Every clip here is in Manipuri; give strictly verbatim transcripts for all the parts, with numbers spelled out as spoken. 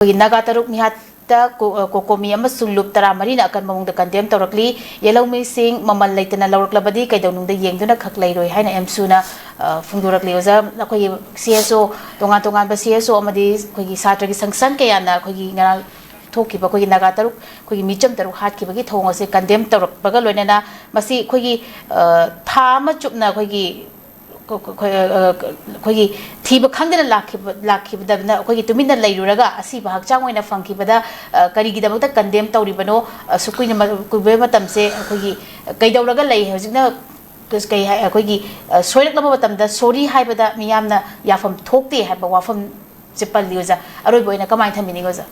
ꯑꯩꯈꯣꯏꯒꯤ ꯅꯥꯒꯥ ꯇꯔꯨꯛ ꯃꯤꯍꯥꯠꯇ ꯀꯣ-, ꯑ, ꯀꯣꯀꯣꯃꯤ ꯑꯃꯁꯨꯡ ꯂꯨꯞ ꯇꯔꯥꯃꯔꯤꯅ ꯑꯀꯟꯕ ꯃꯑꯣꯡꯗ ꯀꯟꯗꯦꯝ ꯇꯧꯔꯛꯂꯤ꯫ ꯌꯦꯜꯍꯧꯃꯤꯁꯤꯡ ꯃꯃꯜ ꯂꯩꯇꯅ ꯂꯧꯔꯛꯂꯕꯗꯤ ꯀꯩꯗꯧꯅꯨꯡꯗ ꯌꯦꯡꯗꯨꯅ ꯈꯛ ꯂꯩꯔꯣꯏ ꯍꯥꯏꯅ ꯑꯦꯝꯁꯨꯅ, ꯑ, ꯐꯣꯡꯗꯣꯔꯛꯂꯤ꯫ ꯑꯣꯖꯥ, ꯑꯩꯈꯣꯏꯒꯤ ꯁꯤ ꯑꯦꯁ ꯑꯣ, ꯇꯣꯉꯥꯟ ꯇꯣꯉꯥꯟꯕ ꯁꯤ ꯑꯦꯁ ꯑꯣ ꯑꯃꯗꯤ ꯑꯩꯈꯣꯏꯒꯤ ꯁꯥꯇ꯭ꯔꯒꯤ ꯁꯪꯁꯟ ꯀꯌꯥꯅ ꯑꯩꯈꯣꯏꯒꯤ ꯉꯔꯥꯡ ꯊꯣꯛꯈꯤꯕ ꯑꯩꯈꯣꯏꯒꯤ ꯅꯥꯒꯥ ꯇꯔꯨꯛ, ꯑꯩꯈꯣꯏꯒꯤ ꯃꯤꯆꯝ ꯇꯔꯨꯛ ꯍꯥꯠꯈꯤꯕꯒꯤ ꯊꯧꯑꯣꯡ ꯑꯁꯦ ꯀꯟꯗꯦꯝ ꯇꯧꯔꯛꯄꯒ ꯂꯣꯏꯅꯅ ꯃꯁꯤ ꯑꯩꯈꯣꯏꯒꯤ, ꯑ, ꯊꯥ ꯑꯃ ꯆꯨꯞꯅ ꯑꯩꯈꯣꯏꯒꯤ ꯑꯩꯈꯣꯏꯒꯤ ꯊꯤꯕ ꯈꯪꯗꯅ ꯂꯥꯛꯈꯤꯕ, ꯂꯥꯛꯈꯤꯕꯗ ꯑꯩꯈꯣꯏꯒꯤ ꯇꯨꯃꯤꯟꯅ ꯂꯩꯔꯨꯔꯒ ꯑꯁꯤꯕ ꯍꯛꯆꯥꯡ ꯑꯣꯏꯅ ꯐꯪꯈꯤꯕꯗ, ꯑ, ꯀꯔꯤꯒꯤꯗꯃꯛꯇ ꯀꯟꯗꯦꯝ ꯇꯧꯔꯤꯕꯅꯣ? ꯑ, ꯁꯨꯛ ꯀꯨꯏꯅ ꯃ-, ꯀꯨꯏꯕ ꯃꯇꯝꯁꯦ ꯑꯩꯈꯣꯏꯒꯤ ꯀꯩꯗꯧꯔꯒ ꯂꯩ? ꯍꯧꯖꯤꯛꯅ ꯀꯩ ꯍꯥꯏ, ꯑꯩꯈꯣꯏꯒꯤ, ꯑ, ꯁꯣꯏꯔꯛꯂꯕ ꯃꯇꯝꯗ ꯁꯣꯔꯤ ꯍꯥꯏꯕꯗ ꯃꯤꯌꯥꯝꯅ ꯌꯥꯐꯝ ꯊꯣꯛꯇꯦ ꯍꯥꯏꯕ ꯋꯥꯐꯝꯁꯦ ꯄꯜꯂꯤ, ꯑꯣꯖꯥ꯫ ꯑꯔꯣꯏꯕ ꯑꯣꯏꯅ ꯀꯃꯥꯏꯅ ꯊꯝꯕꯤꯅꯤꯡꯉꯤ, ꯑꯣꯖꯥ?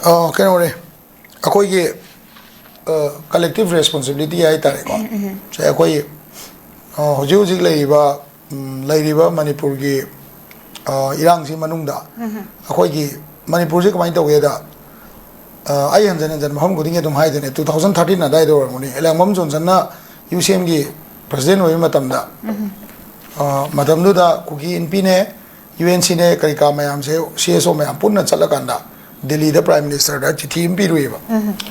ꯑ, ꯀꯩꯅꯣꯅꯦ, ꯑꯩꯈꯣꯏꯒꯤ, ꯑ, collective responsibility ꯍꯥꯏ ꯇꯥꯔꯦꯀꯣ꯫ ꯁꯦ ꯑꯩꯈꯣꯏ, ꯑ, ꯍꯧꯖꯤꯛ ꯍꯧꯖꯤꯛ ꯂꯩꯔꯤꯕ, ꯎꯝ, ꯂꯩꯔꯤꯕ ꯃꯅꯤꯄꯨꯔꯒꯤ, ꯑ, ꯏꯔꯥꯡꯁꯤ ꯃꯅꯨꯡꯗ ꯑꯩꯈꯣꯏꯒꯤ ꯃꯅꯤꯄꯨꯔꯁꯤ ꯀꯃꯥꯏꯅ ꯇꯧꯒꯦꯗ, ꯑ, ꯑꯩ ꯍꯟꯖꯟ ꯍꯟꯖꯟ ꯃꯐꯝ ꯈꯨꯗꯤꯡꯒꯤ ꯑꯗꯨꯝ ꯍꯥꯏꯗꯣꯏꯅꯦ, two thousand thirteen ꯑꯗꯥꯏꯗ ꯑꯣꯏꯔꯝꯒꯅꯤ, ꯑꯦꯂꯥꯡꯕꯝ ꯖꯣꯟꯁꯟꯅ U C Mꯒꯤ president ꯑꯣꯏꯕ ꯃꯇꯝꯗ, ꯑ, ꯃꯇꯝꯗꯨꯗ ꯀꯨꯀꯤ ꯏꯟꯄꯤꯅꯦ, U N Cꯅꯦ, ꯀꯔꯤ ꯀꯥ ꯃꯌꯥꯝꯁꯦ, C S O ꯃꯌꯥꯝ ꯄꯨꯟꯅ ꯆꯠꯂꯀꯥꯟꯗ ꯗꯤꯜꯂꯤꯗ Prime Ministerꯗ ꯆꯤꯊꯤ ꯑꯃ ꯄꯤꯔꯨꯏꯕ꯫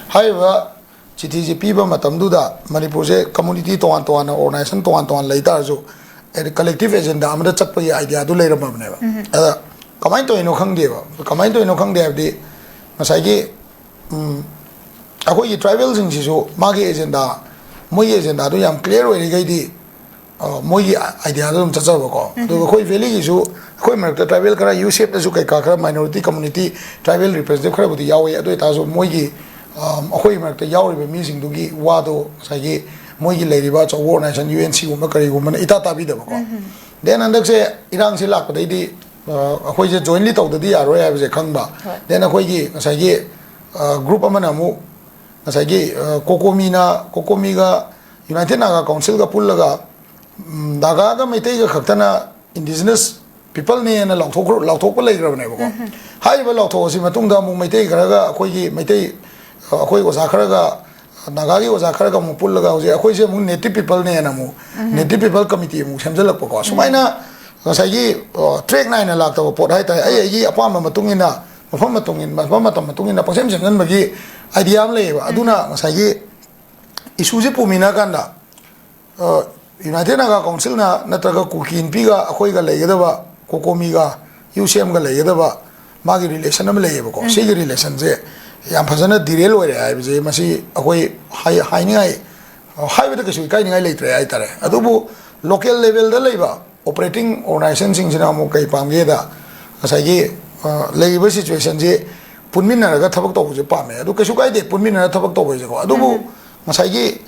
ꯍꯥꯏꯔꯤꯕ ꯆꯤꯊꯤꯁꯦ ꯄꯤꯕ ꯃꯇꯝꯗꯨꯗ ꯃꯅꯤꯄꯨꯔꯁꯦ community ꯇꯣꯉꯥꯟ ꯇꯣꯉꯥꯟꯅ, organization ꯇꯣꯉꯥꯟ ꯇꯣꯉꯥꯟ ꯂꯩ ꯇꯥꯔꯁꯨ, ꯍꯥꯏꯗꯤ collective agendaꯗ ꯑꯃꯗ ꯆꯠꯄꯒꯤ ideaꯗꯨ ꯂꯩꯔꯝꯃꯕꯅꯦꯕ꯫ ꯑꯗ ꯀꯃꯥꯏꯅ ꯇꯧꯔꯤꯅꯣ ꯈꯪꯗꯦꯕ꯫ ꯀꯃꯥꯏꯅ ꯇꯧꯔꯤꯅꯣ ꯈꯪꯗꯦ ꯍꯥꯏꯕꯗꯤ, ꯉꯁꯥꯏꯒꯤ, ꯎꯝ, ꯑꯩꯈꯣꯏꯒꯤ tribalꯁꯤꯡꯁꯤꯁꯨ ꯃꯥꯒꯤ agenda, ꯃꯣꯏꯒꯤ agendaꯗꯨ ꯌꯥꯝ clear ꯑꯣꯏꯔꯤꯈꯩꯗꯤ, ꯑ, ꯃꯣꯏꯒꯤ ideaꯗ ꯑꯗꯨꯝ ꯆꯠꯆꯕꯀꯣ꯫ ꯑꯗꯨꯒ ꯑꯩꯈꯣꯏ valleyꯒꯤꯁꯨ, ꯑꯩꯈꯣꯏ ꯃꯔꯛꯇ tribal ꯈꯔ, UCFꯇꯁꯨ ꯀꯩꯀꯥ ꯈꯔ, minority community, tribal representative ꯈꯔꯕꯨꯗꯤ ꯌꯥꯎꯋꯤ꯫ ꯑꯗꯨ ꯑꯣꯏꯇꯥꯔꯁꯨ ꯃꯣꯏꯒꯤ, ꯑ, ꯑꯩꯈꯣꯏ ꯃꯔꯛꯇ ꯌꯥꯎꯔꯤꯕ ꯃꯤꯁꯤꯡꯗꯨꯒꯤ ꯋꯥꯗꯣ ꯉꯁꯥꯏꯒꯤ ꯃꯣꯏꯒꯤ ꯂꯩꯔꯤꯕ ꯑꯆꯧꯕ organization, UNCꯒꯨꯝꯕ ꯀꯔꯤꯒꯨꯝꯕꯅ ꯏꯇꯥ ꯇꯥꯕꯤꯗꯕꯀꯣ꯫ Then ꯍꯟꯗꯛꯁꯦ ꯏꯔꯥꯡꯁꯦ ꯂꯥꯛꯄꯗꯩꯗꯤ, ꯑ, ꯑꯩꯈꯣꯏꯁꯦ jointly ꯇꯧꯗꯗꯤ ꯌꯥꯔꯣꯏ ꯍꯥꯏꯕꯁꯦ ꯈꯪꯕ꯫ Then ꯑꯩꯈꯣꯏꯒꯤ ꯉꯁꯥꯏꯒꯤ, ꯑ, group ꯑꯃꯅ ꯑꯃꯨꯛ ꯉꯁꯥꯏꯒꯤ, ꯑ, ꯀꯣꯀꯣꯃꯤꯅ, ꯀꯣꯀꯣꯃꯤꯒ United Naga Councilꯒ ꯄꯨꯜꯂꯒ, ꯎꯝ, ꯅꯥꯒꯥꯒ ꯃꯩꯇꯩꯒ ꯈꯛꯇꯅ indigenous peopleꯅꯦꯅ ꯂꯥꯎꯊꯣꯛꯈ꯭ꯔ-, ꯂꯥꯎꯊꯣꯛꯄ ꯂꯩꯈ꯭ꯔꯕꯅꯦꯕꯀꯣ꯫ ꯍꯥꯏꯔꯤꯕ ꯂꯥꯎꯊꯣꯛ ꯑꯁꯤ ꯃꯇꯨꯡꯗ ꯑꯃꯨꯛ ꯃꯩꯇꯩ ꯈꯔꯒ ꯑꯩꯈꯣꯏꯒꯤ ꯃꯩꯇꯩ, ꯑ, ꯑꯩꯈꯣꯏ ꯑꯣꯖꯥ ꯈꯔꯒ, ꯅꯥꯒꯥꯒꯤ ꯑꯣꯖꯥ ꯈꯔꯒ ꯑꯃꯨꯛ ꯄꯨꯜꯂꯒ ꯍꯧꯖꯤꯛ ꯑꯩꯈꯣꯏꯁꯦ ꯑꯃꯨꯛ native peopleꯅꯦꯅ ꯑꯃꯨꯛ native people committee ꯑꯃꯨꯛ ꯁꯦꯝꯖꯤꯜꯂꯛꯄꯀꯣ꯫ ꯁꯨꯃꯥꯏꯅ ꯉꯁꯥꯏꯒꯤ, ꯑ, track ꯅꯥꯏꯅ ꯂꯥꯛꯇꯕ ꯄꯣꯠ ꯍꯥꯏꯇꯥꯔꯦ꯫ ꯑꯩ ꯑꯩꯒꯤ ꯑꯄꯥꯝꯕ ꯃꯇꯨꯡ ꯏꯟꯅ ꯃꯐꯝ ꯃꯇꯨꯡ ꯏꯟ ꯃꯐꯝ ꯃꯇꯝ ꯃꯇꯨꯡ ꯏꯟꯅ ꯄꯪꯁꯦꯝ ꯁꯦꯝꯖꯤꯟꯕꯒꯤ idea ꯑꯃ ꯂꯩꯌꯦꯕ꯫ ꯑꯗꯨꯅ ꯉꯁꯥꯏꯒꯤ issue ꯁꯦ ꯄꯨꯃꯤꯟꯅꯔꯀꯥꯟꯗ, ꯑ, United Naga Council ꯅ ꯅꯠꯇ꯭ꯔꯒ ꯀꯨꯀꯤ ꯏꯟꯄꯤꯒ ꯑꯩꯈꯣꯏꯒ ꯂꯩꯒꯗꯕ, COCOMI ꯒ UCM ꯒ ꯂꯩꯒꯗꯕ ꯃꯥꯒꯤ relation ꯑꯃ ꯂꯩꯌꯦꯕꯀꯣ꯫ ꯁꯤꯒꯤ relation ꯁꯦ ꯌꯥꯝ ꯐꯖꯅ derail ꯑꯣꯏꯔꯦ ꯍꯥꯏꯕꯁꯦ ꯃꯁꯤ ꯑꯩꯈꯣꯏ ꯍꯥꯏ-, ꯍꯥꯏꯅꯤꯡꯉꯥꯏ, ꯍꯥꯏꯕꯗ ꯀꯩꯁꯨ ꯏꯀꯥꯏꯅꯤꯡꯉꯥꯏ ꯂꯩꯇ꯭ꯔꯦ ꯍꯥꯏꯇꯥꯔꯦ꯫ ꯑꯗꯨꯕꯨ local level ꯗ ꯂꯩꯕ operating organization ꯁꯤꯡꯁꯤꯅ ꯑꯃꯨꯛ ꯀꯩ ꯄꯥꯝꯒꯦꯗ, ꯉꯁꯥꯏꯒꯤ, ꯑ, ꯂꯩꯔꯤꯕ situation ꯁꯤ ꯄꯨꯟꯃꯤꯟꯅꯔꯒ ꯊꯕꯛ ꯇꯧꯕꯁꯦ ꯄꯥꯝꯃꯦ꯫ ꯑꯗꯨ ꯀꯩꯁꯨ ꯀꯥꯏꯗꯦ ꯄꯨꯟꯃꯤꯟꯅꯔꯒ ꯊꯕꯛ ꯇꯧꯕꯁꯦꯀꯣ꯫ ꯑꯗꯨꯕꯨ ꯉꯁꯥꯏꯒꯤ,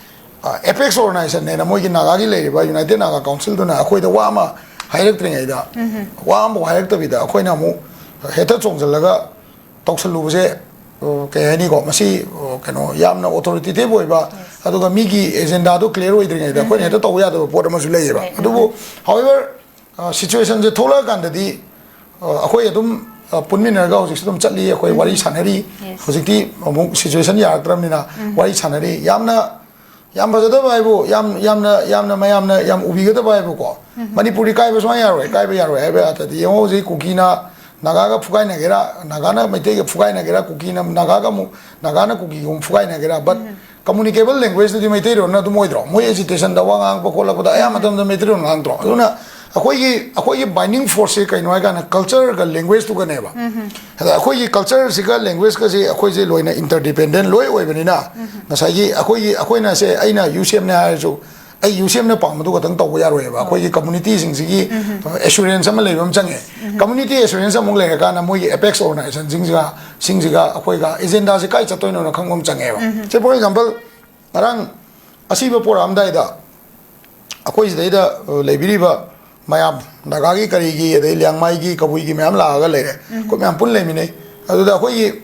ꯑ, apex organization ꯅꯦꯅ ꯃꯣꯏꯒꯤ ꯅꯥꯒꯥꯒꯤ ꯂꯩꯔꯤꯕ United Naga Council ꯗꯨꯅ ꯑꯩꯈꯣꯏꯗ ꯋꯥ ꯑꯃ ꯍꯥꯏꯔꯛꯇ꯭ꯔꯤꯉꯩꯗ, ꯋꯥ ꯑꯃꯐꯥꯎ ꯍꯥꯏꯔꯛꯇꯕꯤꯗ ꯑꯩꯈꯣꯏꯅ ꯑꯃꯨꯛ ꯍꯦꯛꯇ ꯆꯣꯡꯁꯤꯜꯂꯒ ꯇꯧꯁꯜꯂꯨꯕꯁꯦ, ꯑ, ꯀꯩ ꯍꯥꯏꯅꯤꯀꯣ, ꯃꯁꯤ, ꯑ, ꯀꯩꯅꯣ, ꯌꯥꯝꯅ authoritative ꯑꯣꯏꯕ, ꯑꯗꯨꯒ ꯃꯤꯒꯤ agenda ꯗꯣ clear ꯑꯣꯏꯗ꯭ꯔꯤꯉꯩꯗ ꯑꯩꯈꯣꯏꯅ ꯍꯦꯛꯇ ꯇꯧꯕ ꯌꯥꯗꯕ ꯄꯣꯠ ꯑꯃꯁꯨ ꯂꯩꯌꯦꯕ꯫ ꯂꯩ꯫ ꯑꯗꯨꯕꯨ, however, ꯑ, situation ꯁꯦ ꯊꯣꯛꯂꯛꯑꯀꯥꯟꯗꯗꯤ, ꯑ, ꯑꯩꯈꯣꯏ ꯑꯗꯨꯝ, ꯑ, ꯄꯨꯟꯃꯤꯟꯅꯔꯒ ꯍꯧꯖꯤꯛꯁꯨ ꯑꯗꯨꯝ ꯆꯠꯂꯤ, ꯑꯩꯈꯣꯏ ꯋꯥꯔꯤ ꯁꯥꯟꯅꯔꯤ꯫ Yes. ꯍꯧꯖꯤꯛꯇꯤ ꯑꯃꯨꯛ situation ꯌꯥꯔꯛꯇ꯭ꯔꯕꯅꯤꯅ ꯋꯥꯔꯤ ꯁꯥꯟꯅꯔꯤ꯫ ꯌꯥꯝꯅ, ꯌꯥꯝ ꯐꯖꯗꯕ ꯍꯥꯏꯕꯨ, ꯌꯥꯝ, ꯌꯥꯝꯅ, ꯌꯥꯝꯅ ꯃꯌꯥꯝꯅ ꯌꯥꯝ ꯎꯕꯤꯒꯗꯕ ꯍꯥꯏꯕꯨꯀꯣ, ꯃꯅꯤꯄꯨꯔꯗꯤ ꯀꯥꯏꯕ ꯁꯨꯡꯌꯥ ꯌꯥꯔꯣꯏ, ꯀꯥꯏꯕ ꯌꯥꯔꯣꯏ ꯍꯥꯏꯕ ꯌꯥꯗ꯭ꯔꯗꯤ, ꯌꯦꯡꯉꯣ, ꯍꯧꯖꯤꯛ ꯀꯨꯀꯤꯅ ꯅꯥꯒꯥꯒ ꯐꯨꯒꯥꯏꯅꯒꯦꯔꯥ, ꯅꯥꯒꯥꯅ ꯃꯩꯇꯩꯒ ꯐꯨꯒꯥꯏꯅꯒꯦꯔꯥ, ꯀꯨꯀꯤꯅ ꯅꯥꯒꯥꯒ ꯑꯃꯨꯛ, ꯅꯥꯒꯥꯅ ꯀꯨꯀꯤꯒ ꯑꯃꯨꯛ ꯐꯨꯒꯥꯏꯅꯒꯦꯔꯥ, but communicable language ꯇꯨꯗꯤ ꯃꯩꯇꯩꯂꯣꯟꯅ ꯑꯗꯨꯝ ꯑꯣꯏꯗ꯭ꯔꯣ? ꯃꯣꯏ agitation ꯗ ꯋꯥ ꯉꯥꯡꯉꯛꯄ ꯈꯣꯠꯂꯛꯄꯗ ꯑꯌꯥꯝꯕ ꯃꯇꯝꯗ ꯃꯩꯇꯩꯂꯣꯟ ꯉꯥꯡꯗ꯭ꯔꯣ? ꯑꯗꯨꯅ ꯑꯩꯈꯣꯏꯒꯤ, ꯑꯩꯈꯣꯏꯒꯤ binding force ꯁꯦ ꯀꯩꯅꯣ ꯍꯥꯏ ꯀꯥꯟꯗ culture ꯒ language ꯇꯨꯒꯅꯦꯕ꯫ ꯑꯗ ꯑꯩꯈꯣꯏꯒꯤ culture ꯁꯤꯒ language ꯀꯁꯦ ꯑꯩꯈꯣꯏꯁꯦ ꯂꯣꯏꯅ interdependent ꯂꯣꯏ ꯑꯣꯏꯕꯅꯤꯅ, ꯉꯁꯥꯏꯒꯤ ꯑꯩꯈꯣꯏꯒꯤ, ꯑꯩꯈꯣꯏꯅ ꯁꯦ, ꯑꯩꯅ UCM ꯅꯦ ꯍꯥꯏꯔꯁꯨ, ꯑꯩ UCM ꯅ ꯄꯥꯝꯕꯗꯨ ꯈꯛꯇꯪ ꯇꯧꯕ ꯌꯥꯔꯣꯏꯕ꯫ ꯑꯩꯈꯣꯏꯒꯤ community ꯁꯤꯡꯁꯤꯒꯤ assurance ꯑꯃ ꯂꯩꯕ ꯑꯃ ꯆꯪꯉꯦ꯫ Community assurance ꯑꯃꯨꯛ ꯂꯩꯔꯀꯥꯟꯗ ꯃꯣꯏꯒꯤ apex organization ꯁꯤꯡꯁꯤꯒ, ꯁꯤꯡꯁꯤꯒ ꯑꯩꯈꯣꯏꯒ agenda ꯁꯦ ꯀꯥꯏ ꯆꯠꯇꯣꯏꯅꯣꯅ ꯈꯪꯕ ꯑꯃ ꯆꯪꯉꯦꯕ꯫ ꯁꯦ, for example, ꯉꯔꯥꯡ ꯑꯁꯤꯕ ꯄꯣꯔꯛꯑꯝꯗꯥꯏꯗ ꯑꯩꯈꯣꯏ ꯁꯤꯗꯩꯗ, ꯑ, ꯂꯩꯕꯤꯔꯤꯕ ꯃꯌꯥꯝ, ꯅꯥꯒꯥꯒꯤ, ꯀꯔꯤꯒꯤ, ꯑꯗꯩ ꯂꯤꯌꯥꯡꯃꯥꯏꯒꯤ, ꯀꯕꯨꯏꯒꯤ ꯃꯌꯥꯝ ꯂꯥꯛꯑꯒ ꯂꯩꯔꯦ꯫ ꯑꯩꯈꯣꯏ ꯃꯌꯥꯝ ꯄꯨꯟꯅ ꯂꯩꯃꯤꯟꯅꯩ꯫ ꯑꯗꯨꯗ ꯑꯩꯈꯣꯏꯒꯤ,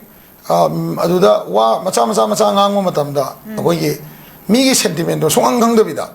ꯑꯝ, ꯑꯗꯨꯗ ꯋꯥ ꯃꯆꯥ ꯃꯆꯥ ꯃꯆꯥ ꯉꯥꯡꯕ ꯃꯇꯝꯗ ꯑꯩꯈꯣꯏꯒꯤ ꯃꯤꯒꯤ sentiment ꯇꯣ ꯁꯨꯡꯈꯪ ꯈꯪꯗꯕꯤꯗ,